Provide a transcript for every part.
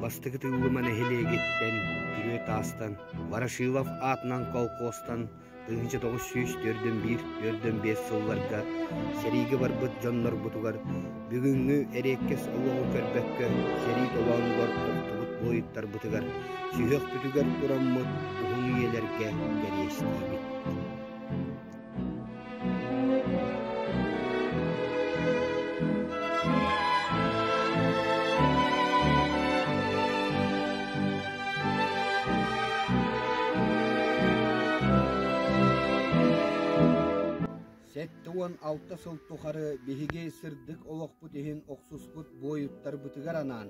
Бастакы Тыыллыма нэһилиэгиттэн, Күрүө Таастан, Ворошилов аатынан колхозтан 1941-45 сылларга сэриигэ барбыт дьоннорбутугар бүгүҥҥү эриэккэс олоҕу көрбөккө сэрии толоонугар охтубут буойуттарбытыгар сүһүөхпүтүгэр тураммыт уһун үйэлэргэ кэриэстиибит. 76 сыл тухары биһиги сырдык олохпут иһин охсуспут буойуттарбытыгар анаан,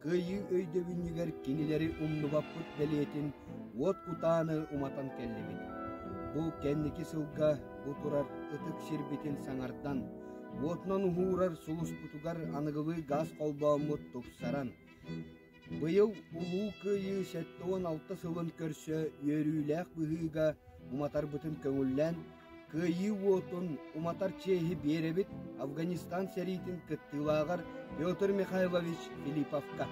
Кыайыы өйдөбүнньүгэр кинилэри умнубаппыт бэлиэтин уот кутааны уматан кэллибит. Бу кэнники сылга бу турар ытык сирбитин саҥардан, уотунан уһуурар сулуспутугар аныгылыы газ холбооммут тупсаран, быйыл Улуу Кыайыы 76 сылын көрсө үөрүүлээх быһыыга уматарбытын көҥүллээн, Кыайыы уотун уматар чиэһи биэрэбит Афганистан сэриитин кыттыылааҕар Петр Михайлович Филипповка.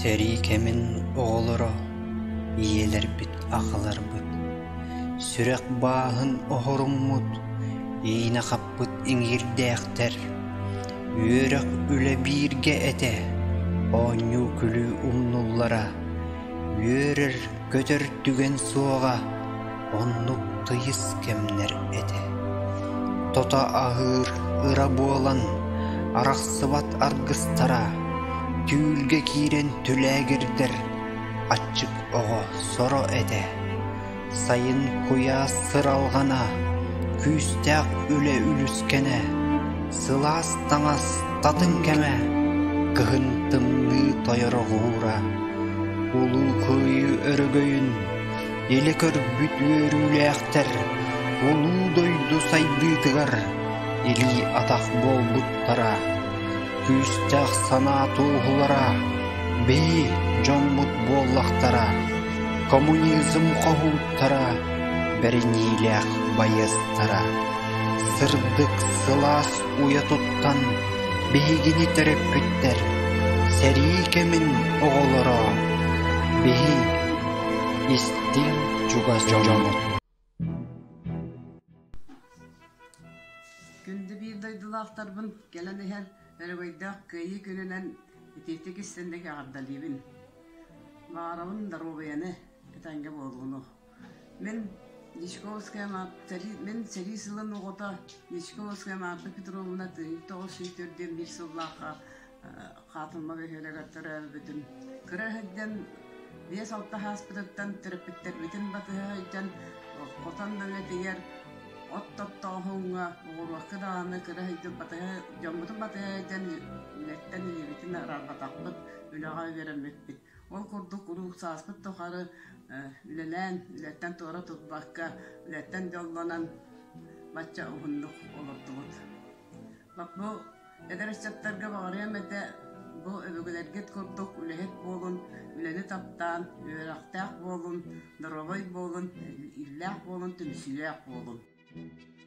Сэрии кэмин оҕолоро, ийэлэрбит, аҕаларбыт, сүрэх бааһын оһоруммут, иинэ хаппыт иҥиирдээхтэр, үөрэх үлэ бииргэ этэ, оонньуу-күлүү умнуллара, үөрэр көтөр түгэн суоҕа, оннук тыйыс кэмнэр этэ. Тото аһыыр ыра буолан, арахсыбат аргыстара, түүлгэ киирэн түлээгирдэр аччык оҕо соро этэ. Сайын куйаас сыралҕана, күүстээх үлэ үлүскэнэ, сылаас таҥас татыҥ кэмэ, кыһын тымныы тойороҕуура, Улуу Кыайыы өрөгөйүн илэ көрбүт үөрүүлээхтэр улуу дойду сайдыытыгар илии-атах буолбуттара, күүстээх санаа туоһулара биһи дьоммут буоллахтара, коммунизм хоһууттара, бэриниилээх байыастара, сырдык сылаас уйа туттан биһигини төрөппүттэр, сэрии кэмин оҕолоро, биһи истиҥ чугас дьоммут. Күндү биир дойдулаахтарбын кэлэн иһэр өрөгөйдөөх Кыайыы күнүнэн итиитик истинник эҕэрдэлиибин. Баҕарабын доруобуйаны, этэҥҥэ буолууну. Мин Дьячковская мин сэрии сылын оҕото Дьячковская Марфа Петровна 1941 сыллаахха Хаатылма бөһүөлэгэр төрөөбүтүм. Кыра сылдьан 5-6 ааспытыттан төрөппүттэрбитин батыһа сылдьан хотон да үлэтигэр от тоттооһуҥҥа, оҕуруокка даҕаны кыра сылдьан батыһа дьоммутун батыһа сылдьан үлэттэн илиибитин араарбатахпыт, үлэҕэ үөрэммиппит. Ол курдук куруук сааспыт тухары үлэлээн, үлэттэн туора турбакка, үлэттэн дьоллонон бачча уһуннук олордубут. Бу эдэр ыччаттарга баҕарыам этэ, бу өбүгэлэргит курдук үлэһит буолун, үлэни таптаан, үөрэхтээх буолун, доруобай буолун, иллээх буолун, түмсүүлээх буолун.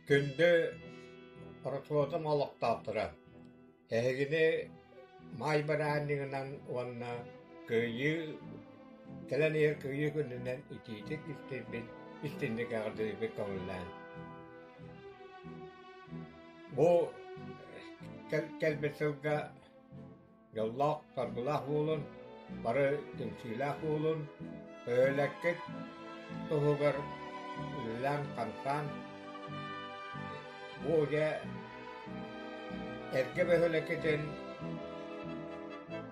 Күндү Ротвотум олохтоохторо, эһигини маай бырааһынньыгынан уонна Кыайыы. Кэлэн иһэр кыайыы күнүнэн итиитик истэрбит, истинник эҕэрдэлиирбит көҥүллээн. Бу кэлбит сылга дьоллоох, саргылаах буолун, бары түмсүүлээх буолун, бөһүөлэккит туһугар үлэлээн-хамсаан, бу дьэ эргэ бөһүөлэккитин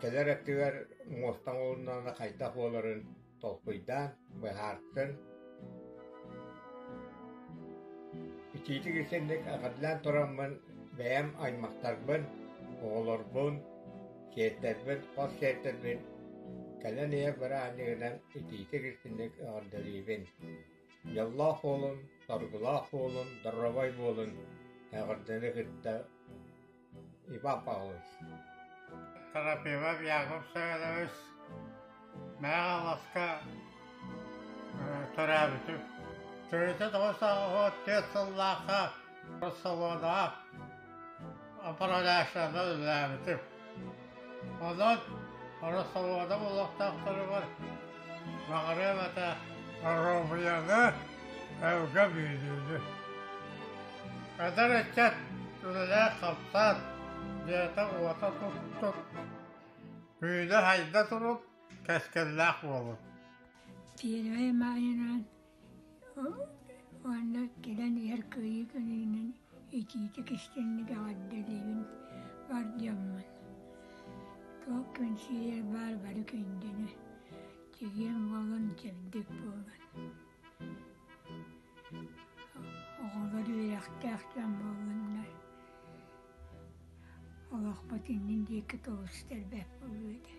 кэлэр өттүгэр муоста оҥоһулуннаҕына хайдах буоларын толкуйдаан, быһаарсан, итиитик итинник эҕэрдэлээн тураммын бэйэм аймахтарбын, оҕолорбун, сиэттэрбин, хос сиэттэрбин кэлэн иһэр бырааһынньыгынан итиитик итинник эҕэрдэлиибин. Дьоллоох буолун, соргулаах буолун, доруобай буолун, эҕэрдэни кытта Иван Павлович. Трофимов Яков Семенович Мэҥэ Хаҥаласка төрөөбүтүм. Төрүтэ 94 сыллаахха Барселонаҕа управляющайынан үлэлээбитим. Онон Барселона олохтоохторугар баҕарыам этэ доруобуйаны, өлгөм үүнүүнү. Эдэр ыччат үлэлээх-хамсаан, дьиэтэ-уота туттун, үүнэ-сайда турун, кэскиллээх буолун. Первэй маайынан уонна кэлэн иһэр Кыайыы күнүнэн итиитик истиҥник эҕэрдэлиибин бар дьоммун. Туох күн сиэр баар бары күндүнү, чэгиэн буолун, чэбдик буолун. Оҕолор үөрэхтээх дьон буоллуннар, олохпут иннин диэки тулуста элбэх буолуо этэ.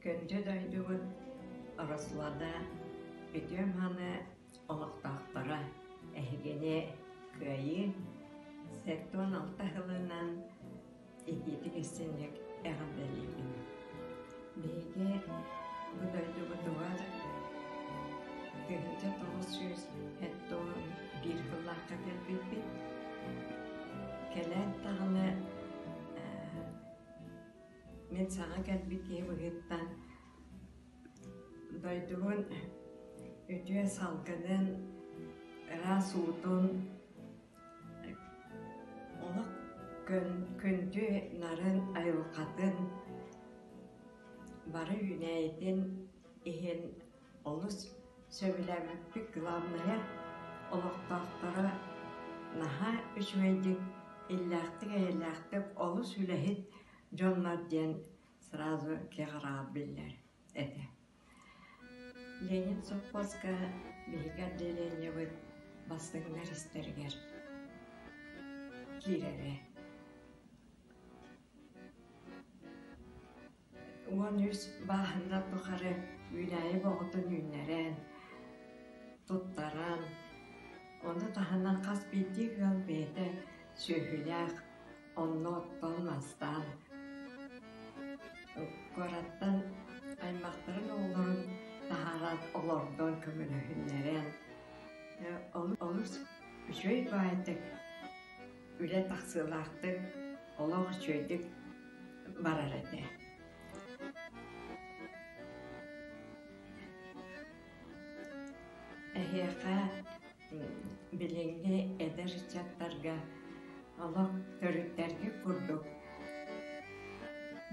Күндү дойдубут Руслана үтүө-мааны олохтоохторо эһигини Кыайыы 76 сылынан итиитик истиҥник эҕэрдэлиибин. Биһиги бу дойдубутугар 1971 сыллаахха кэлбиппит. Кэлээт даҕаны Мин саҥа кэлбит киһи быһыыттан дойдубун үтүө салгынын, ыраас уутун, олох күндү нарын айылҕатын, бары үүнээйитин иһин олус сөбүлээбиппит. Главное, олохтоохторо наһаа үчүгэйдик, иллээхтик-эйэлээхтик, олус үлэһит дьоннор диэн сразу киэҕэраҕар биллэр этэ. Ленин сопхуоска биһиги отделениебыт бастыҥнар истэригэр киирэрэ. 13 бааһыннар тухары үүнээйи боҕотун үүннэрэн, туттаран, ону таһынан хас биирдии ыал бэйэтэ сүөһүлээх, онно оттоон-мастаан, куораттан аймахтарын оҕолорун таһааран олордон көмөлөһүннэрэн, олус үчүгэй баайдык, үлэ тахсыылаахтык, олох үчүгэйдик барар этэ. Эһиэхэ билиҥҥи эдэр ыччаттарга олох төрүттэргэ курдук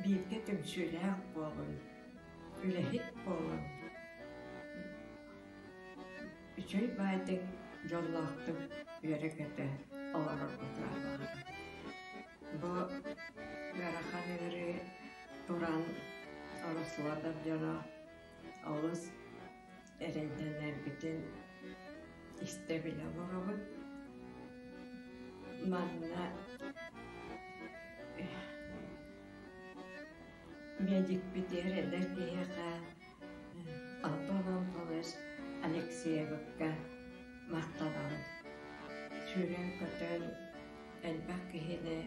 бииргэ түмсүүлээх буолун, үлэһит буолун, үчүгэй баайдык, дьоллоохтук үөрэ-көтө олороргутугар баҕарабын. Бу ыарахан ыарыы туран Ороссолуодап дьоно олус эрэйдэнэрбитин истэ-билэ олоробут. Манна медикпитигэр эдэр киһиэхэ Антон Антонович Алексеевка махтанабын. Сүүрэн-көтөн элбэх киһини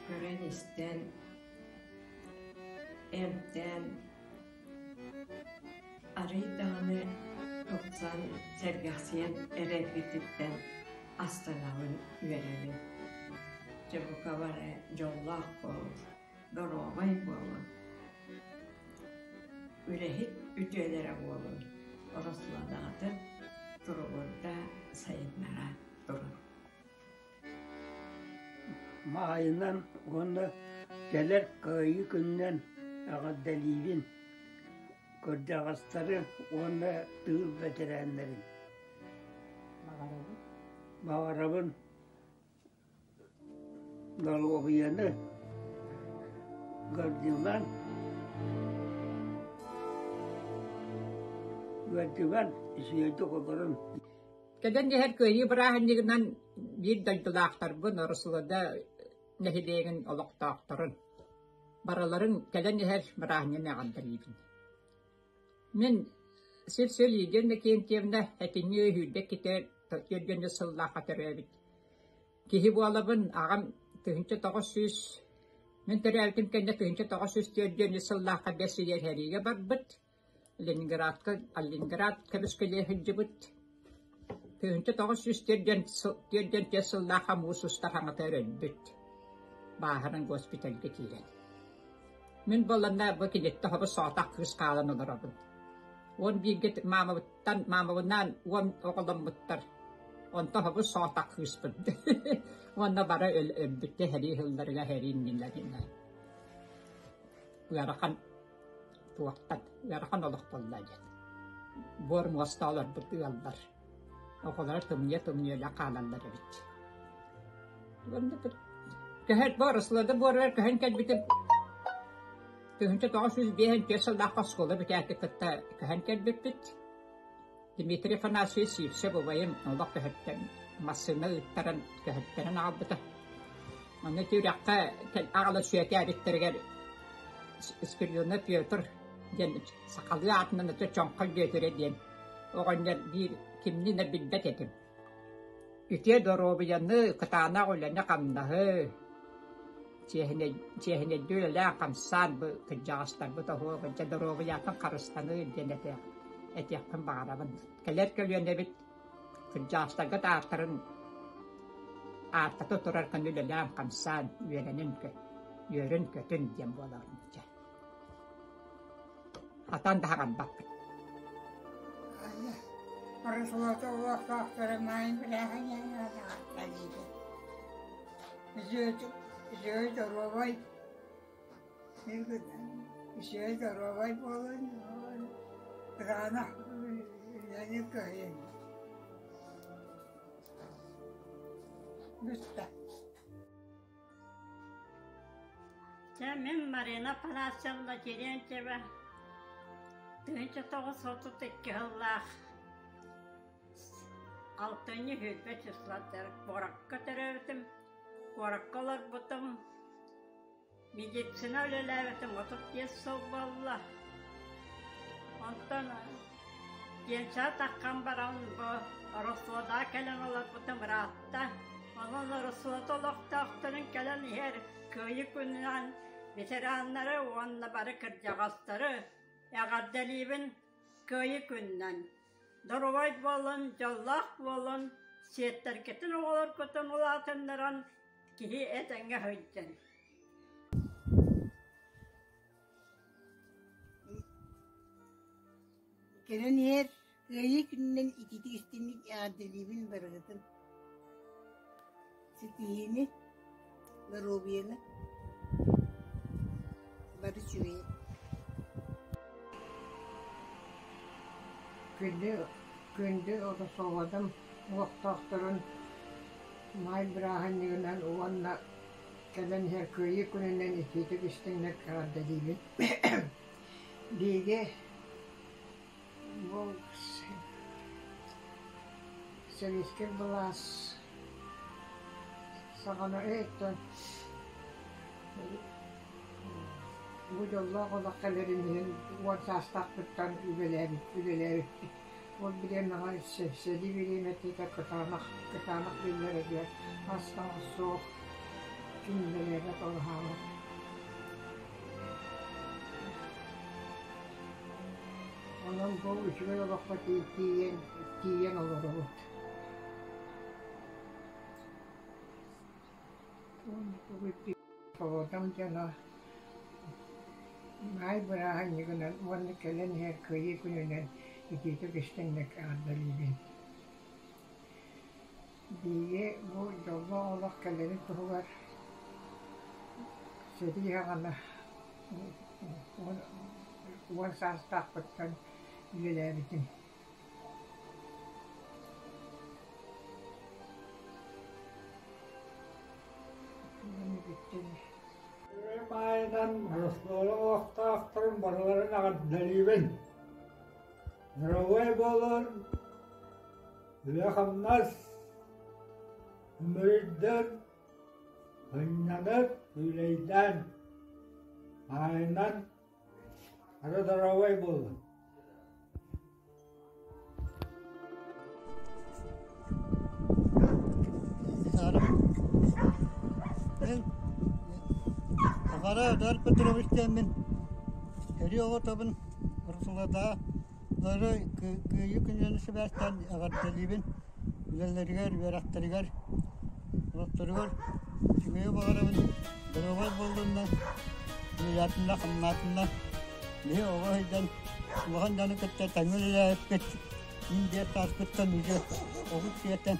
көрөн-истэн, эмтээн, арыый даҕаны тупсан, сэргэхсийэн эрэрбититтэн астынабын, үөрэбин. Дьэ бука бары дьоллоох буолун, доруобай буолун. Үлэһит үтүөлэрэ буолун, Ороссолуодаҕытын туругурда, сайыннара турун. Маайынан уонна кэлэр Кыайыы күнүнэн эҕэрдэлиибин кырдьаҕастары уонна тыыл бэтэрээннэрин. Баҕарабын доруобуйаны, ыалдьымаҥ, ыалдьымаҥ, үчүгэйдик олоруҥ. Кэлэн иһэр Кыайыы бырааһынньыгынан биир дойдулаахтарбын Ороссолуода нэһилиэгин олохтоохторун барыларын кэлэн иһэр бырааһынньыгын эҕэрдэлиибин. Мин сир-сир Лидия Иннокентьевна этинньи үһүүрдэ иккитэ түөрт сыллаахха төрөөбүт киһи буолабын. Аҕам 1900 мин төрөөбүтүм кэннэ 1904 сыллаахха бэс ыйар сэриигэ барбыт. Ленинградка Ленинград көмүскэлиэ сылдьыбыт. 1904 сыллаахха муус устар хаҥатыгар өлбүт. Бааһыран госпитальга киирэн. Мин буолланна бу киниттэн хобус соҕотох кыыс хаалан олоробун. Уон бииргэ маамабыттан маамабынаан уон оҕоломмуттар. Онтон хобус соҕотох кыыспын. Уонна бары өлбүттэ сэрии сылларыгар сэрии иннилэринэ. Ыарахан туохтан ыарахан олох буолла диэн. Буор муоста олорбут ыаллар. Оҕолоро тымныйа-тымныйа хаалаллар эбит. Көһөн Боруслада буоругар көһөн кэлбитим 1954 сыллаахха оскуола бүтээти кытта көһөн кэлбиппит. Дмитрий Афанасьевич Сивцев убайым олох көһөртөн массыына ыыттаран көһөртөрөн аҕалбыта. Онно ити үрэххэ аҕала сүөкээбиттэригэр Спиридонов Петр диэн сахалыы аатынан ото Чоҥхой Бүөтүрэ диэн оҕонньор биир кимнин да билбэт этим. Үтүө доруобуйаны, кытаанах үлэни-хамнаһы, чиэһинэйдии үлэлээн-хамсаан бу кырдьаҕастарбыт оһуох дьэ доруобуйатын харыстаныы диэн этиэхпин баҕарабын. Кэлэр көлүөнэбит кырдьаҕастарга да ааттарын ааттата турар гына үлэлээн-хамсаан үөрэнин үөрүн-көтүн диэн буолабын дьэ. Хатан да хаҕарбаппын. Парашюта олохтоохторо маайын Үчүгэй доруобай үчүгэй доруобай буолун кытаанах үлэни кыайын Бүттэ. Дьэ, мин Марина Афанасьевна Терентьева 1932 сыллаах алтынньы сүүрбэ числатыгар куоракка төрөөбүтүм, куоракка олорбутум. Медицина үлэлээбитим 35 сыл буолла. Онтон пенсияҕа таххан баран бу Ороссолуодаҕа кэлэн олорбутум ыраатта. Онон Ороссолуода олохтоохторун кэлэн иһэр Кыайыы күнүнэн ветераннары уонна бары кырдьаҕастары эҕэрдэлиибин Кыайыы күнүнэн! Доруобай буолун, дьоллоох буолун, сиэттэргитин оҕолоргутун улаатыннаран киһи этэҥҥэ сылдьын. Кэлэн иһэр Кыайыы күнүнэн итиитик истиҥник эҕэрдэлиибин барыгытын. Ситиһиини, доруобуйаны, бары үчүгэйи. Күндү, күндү Ороссолуодам олохтоохторун Маай бырааһынньыгынан уонна кэлэн иһэр Кыайыы күнүнэн итиитик истиҥник эҕэрдэлиибин. Биһиги бу сэбиэскэй былаас саҕана өйтөн бу дьоллоох олох кэлэрин иһин уон саастаахпыттан үлэлээбит үлэлээбиппит. Ол бириэмэҕэ сэрии бириэмэтэ кытаанах кытаанах биллэрэ ас-таҥас суох, кинилэрэ олоһообот. Онон бу үчүгэй олоххо тиийэн тиийэн олоробут. Холодом дьоно Маай бырааһынньыгынан уонна кэлэн иһэр Кыайыы күнүнэн итиитик истиҥник эҕэрдэлиибин. Биһиги бу дьоллоох олох кэлэрин туһугар сэрии саҕана уон саастаахпыттан үлэлээбитим. Маайынан Москуола олохтоохторун барыларын эҕэрдэлиибин! Мировой буолун, үлэ-хамнас, үмүрүйдүн, сынньанып, күүлэйдээн, маайынан ары доруобай буолун! Сахара Эдуард Петрович диэммин сэрии оҕотобун Руслата бары Кыайыы күнүнэн сибээстээн эҕэрдэлиибин үлэлэригэр, үөрэхтэригэр, олохторугар үчүгэйи баҕарабын, доруобай буоллуннар, үлэлээтиннэр, хамнаатыннар. Биһи оҕо сылдьан улахан дьону кытта тэҥҥэ үлэлээбиппит. Мин биэс сааспыттан уже оҕус сиэтэн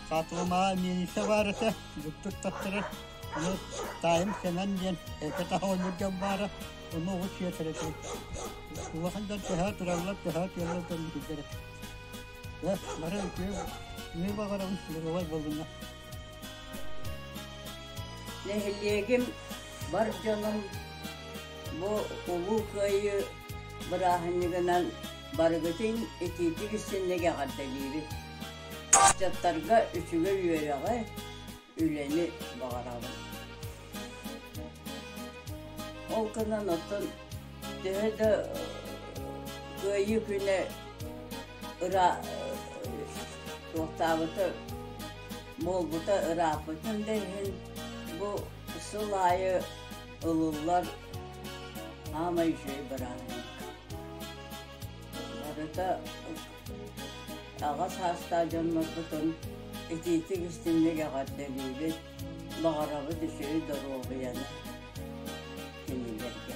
Саатылымаҕа миэлиссэ баар этэ, бултук таттарар. Ону таайым Сэмэн диэн эргэ таһа дьон баара, ону оҕус сиэтэр этэ. Улахан дьон төһө тураллар, төһө тыаллар көрбүтүллэр этэ. Дьэ, бары үтүө, үтүө баҕарабын, доруобай буоллуннар. Нэһилиэгим бар дьонум бу Улуу Кыайыы бырааһынньыгынан барыгытын итиитик истинник эҕэрдэлиибит. Ыччаттарга үчүгэй үөрэҕи, үлэни баҕарабын. Ол гынан оттон төһө да Кыайыы күнэ ыра туохтаабыта буолбута ырааппытын да иһин бу сыл аайы ылыллар аамай үчүгэй бырааһынньык. Барыта аҕа саастаах дьоннорбутун итиитик истиҥник эҕэрдэлиибит, баҕарабыт үчүгэй доруобуйаны кинилэргэ.